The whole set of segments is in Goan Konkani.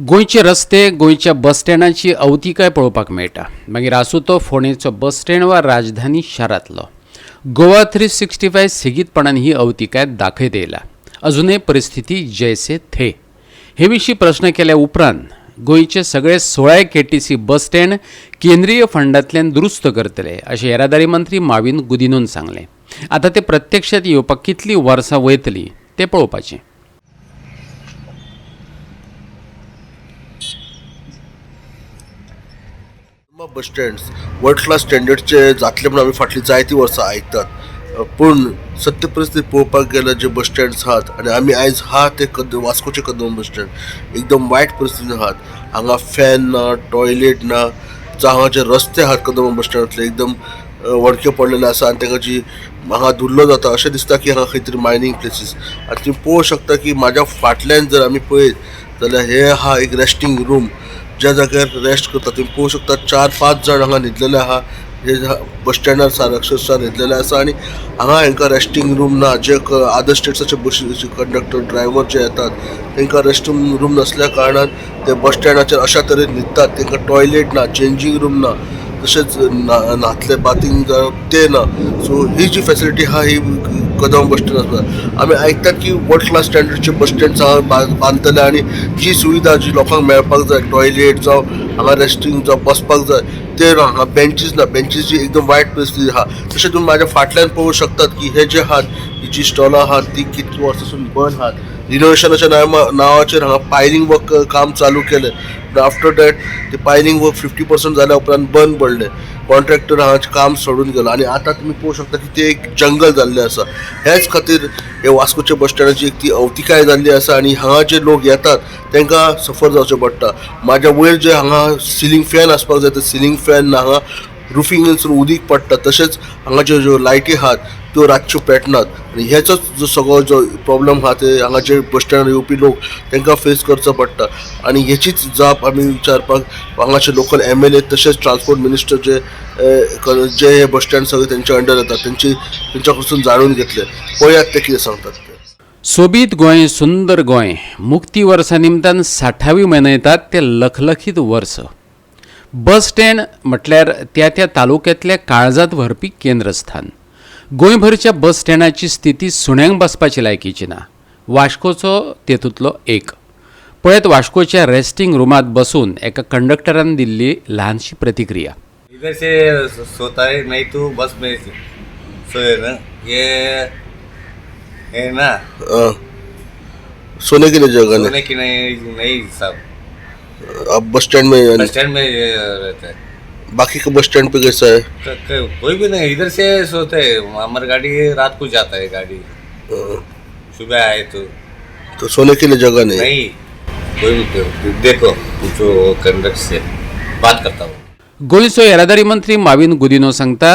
गोंयचे रस्ते, गोंयच्या बस स्टँडाची अवतिकाय पळोवपाक मेळटा. मागीर आसूं तो फोंडेचो बस स्टँड वा राजधानी शारांतलो. गोवा 365 सेगीतपणान ही अवतिकाय दाखयत येयला. अजुनय परिस्थिती जैसे थे. हे विशीं प्रस्न केल्या उपरांत गोंयचे सगळे 16 केटीसी बस स्टँड केंद्रीय फंडांतल्यान दुरुस्त करतले अशें येरादारी मंत्री माविन गुदिनोन सांगलें. आतां ते प्रत्यक्षात येवपाक कितलीं वर्सां वयतलीं तें पळोवपाचें. बस स्टँड्स वर्ल्ड क्लास स्टँडर्डचे जातले म्हूण आमी फाटलीं जायतीं वर्सां आयकतात, पूण सत्य परिस्थिती पळोवपाक गेल्यार जे बस स्टँड्स आहात आनी आमी आयज आहा ते वास्कोचे कदंब बस स्टँड एकदम वायट परिस्थितीन आहात. हांगा फॅन ना, टॉयलेट ना, जावं हांगाचे रस्ते आहात कदंब बस स्टँडांतले एकदम वडके पडलेले आसा आनी ताका जी हांगा धुल्लो जाता अशें दिसता की हांगा खंय तरी मायनींग प्लेसीस. आनी तुमी पळोवंक शकता की म्हाज्या फाटल्यान जर आमी पळयत जाल्यार हे आहा एक रेस्टींग रूम, ज्या जाग्यार रेस्ट करता. तुमी पळोवंक शकता 4-5 जाण हांगा न्हिदलेले आहा, हे बस स्टँडार सार अक्षरशा न्हिदलेले आसा आनी हांगा हेंकां रेस्टींग रूम ना. जे अदर स्टेट्साचे बशी कंडक्टर ड्रायव्हर जे येतात तेंकां रेस्टिंग रूम नासल्या कारणान ते बस स्टँडाचेर अशा तरेन न्हिदतात. तेंकां टॉयलेट ना, चेंजींग रूम ना, तशेंच न्हातले बाथींग ते ना. सो ही जी फेसिलिटी आहा ही कदंब बस स्टँड आसा. आमी आयकतात की वर्ल्ड क्लास स्टँडर्डचे बस स्टँड्स हांगा बांदतले आनी जी सुविधा जी लोकांक मेळपाक जाय, टॉयलेट जावं हांगा रेस्टिंग जावं बसपाक जाय ते ना. हांगा बेंचीस ना, बेंचीसची एकदम वायट परिस्थिती आहा. तशें तुमी म्हाज्या फाटल्यान पळोवंक शकतात की हे जे आहात ही जी स्टॉलां आहात ती कितलीं वर्सां सावन बंद आहात. रिनोवेशनाच्या नांवाचेर हांगा पायलिंग वर्क काम चालू केलें, आफ्टर that ते पायलिंग वर्क 50% जाल्या उपरांत बंद पडलें. कॉन्ट्रॅक्टर हांगाचें काम सोडून गेलो आनी आतां तुमी पळोवंक शकता की तें एक जंगल जाल्लें आसा. हेच खातीर हे वास्कोच्या बस स्टँडाची एक ती अवतिकाय जाल्ली आसा आनी हांगा जे लोक येतात तांकां सफर जावचें पडटा. म्हाज्या वयर जे हांगा सिलींग फॅन आसपाक जाय ते सिलींग फॅन ना, हांगा रुफिंगांसून उदीक पडटा. तशेंच हांगाच्यो ज्यो लायटी आहात त्यो रातच्यो पेटनात आनी हेचोच जो सगळो जो प्रॉब्लम आहा ते हांगाचे बस स्टँडार येवपी लोक तांकां फेस करचो पडटा. आनी हेचीच जाप आमी विचारपाक हांगाचे लोकल एमएलए तशेंच ट्रान्सपोर्ट मिनिस्टर जे जे हे बस स्टँड सगळे तेंच्या अंडर येतात तेंच्या कडसून जाणून घेतले. पळयात ते कितें सांगतात ते. सोबीत गोंय, सुंदर गोंय मुक्ती वर्सा निमतान 60वी मनयतात ते लखलखीत वर्स. बस स्टँड म्हटल्यार त्या त्या तालुक्यांतल्या काळजांत व्हरपी केंद्रस्थान. गोंयभरच्या बस स्टँडाची स्थिती सुण्यांक बसपाची लायकीची ना. वास्कोचो तेतूंतलो एक. पळयत वास्कोच्या रेस्टिंग रुमांत बसून एका कंडक्टरान दिल्ली ल्हानशी प्रतिक्रिया. इधर से सोता है, नहीं तो बस में सोए ना, ये है ना. सोने के लिए जगह नहीं. सोने की नहीं, नहीं साहब. आप बस स्टैंड में बस स्टैंड में ये रहता है. बाकी के बस स्टैंड पे कैसा है? कोई भी नहीं, इधर से सोते हैं. हमारी गाड़ी रात को जाता है, गाड़ी सुबह आए तो. तो सोने के लिए जगह नहीं? नहीं, कोई भी देखो, पूछो कंडक्टर से बात करता हूँ. गोंयचो येरादारी मंत्री माविन गुदिनो सांगता,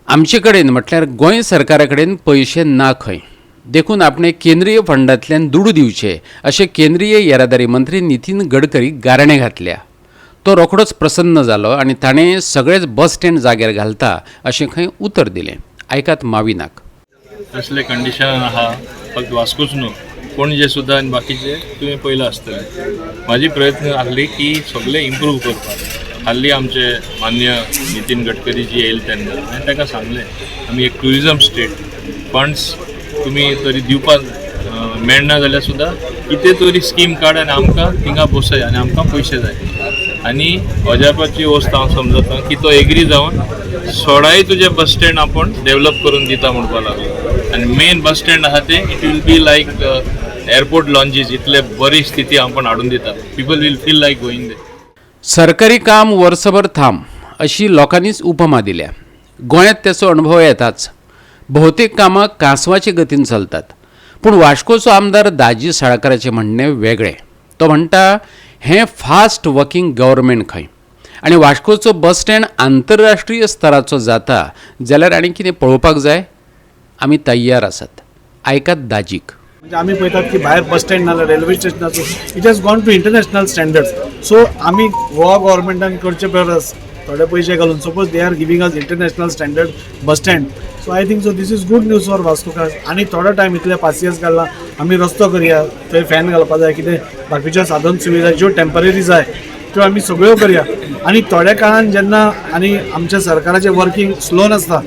आमचे कडेन म्हटल्यार गोंय सरकारा कडेन पयशे ना खंय, देखून आपणे केंद्रीय फंडांतल्यान दुडू दिवचे अशें केंद्रीय येरादारी मंत्री नितीन गडकरीक गाराणें घातल्या. तो रोखडोच प्रसन्न जालो आनी ताणें सगळेच बस स्टँड जाग्यार घालता अशें खंय उतर दिलें. आयकात माविनाक. कसले कंडिशन आहा, फक्त वास्कोच न्हू, पणजे सुद्दां आनी बाकीचे तुवें पळयलां आसतलें. म्हाजी प्रयत्न आहली की सगळें इम्प्रूव करपाक. हाल्ली आमचे मान्य नितीन गडकरी जी येयले तेन्ना हांवें ताका सांगलें, आमी एक ट्युरिजम स्टेट, फंड्स तुमी तरी दिवपाक मेळना जाल्यार सुद्दां कितें तरी स्कीम काड आनी आमकां थिंगा बसय आनी आमकां पयशे जाय. आनी अजापाची वस्त हांव समजता की तो एग्री जावन 16 तुजे बस स्टँड आपूण डेवलप करून दिता म्हणपाक लागलो. आनी मेन बस स्टँड आहा तें it will be like airport lounges, इतले बरी स्थिती आपूण हाडून दिता. People will feel like going there. सरकारी काम वर्सभर थांब अशी लोकांनीच उपमा दिल्या. गोंयांत तेचो अणभव येताच. भोवतेक कामां कांसवाचे गतीन चलतात. पूण वास्कोचो आमदार दाजी साळकाराचें म्हणणें वेगळें. तो म्हणटा हें फास्ट वर्किंग गव्हर्मेंट खंय आनी वास्कोचो बस स्टँड आंतरराष्ट्रीय स्तराचो जाता जाल्यार आनी कितें पळोवपाक जाय? आमी तयार आसात. आयकात दाजीक. म्हणजे आमी पळयतात की भायर बस स्टँड नाजाल्यार रेल्वे स्टेशन आसूं, it has gone to international standards. So आमी गोवा गव्हर्मेंटान करचे परस थोडे पयशे घालून, suppose they are giving us international standard bus stand, so I think so this is good news for Vascokar. आनी थोडो टायम इतले पासियेंस काडला, आमी रस्तो करया, थंय फॅन घालपा जाय, कितें बाकीच्यो साधन सुविधा ज्यो टेंपररी जाय त्यो आमी सगळ्यो करया. आनी थोड्या काळान जेन्ना आनी आमच्या सरकाराचें वर्किंग स्लो नासता,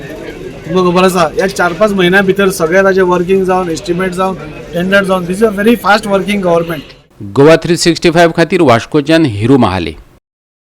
तुमकां खबर आसा, ह्या 4-5 म्हयन्या भितर सगळें ताजें वर्किंग जावन, एस्टिमेट जावन, टेंडर जावन, this is a very fast working government. Goa 365 खातीर वास्कोच्यान हिरू महाले.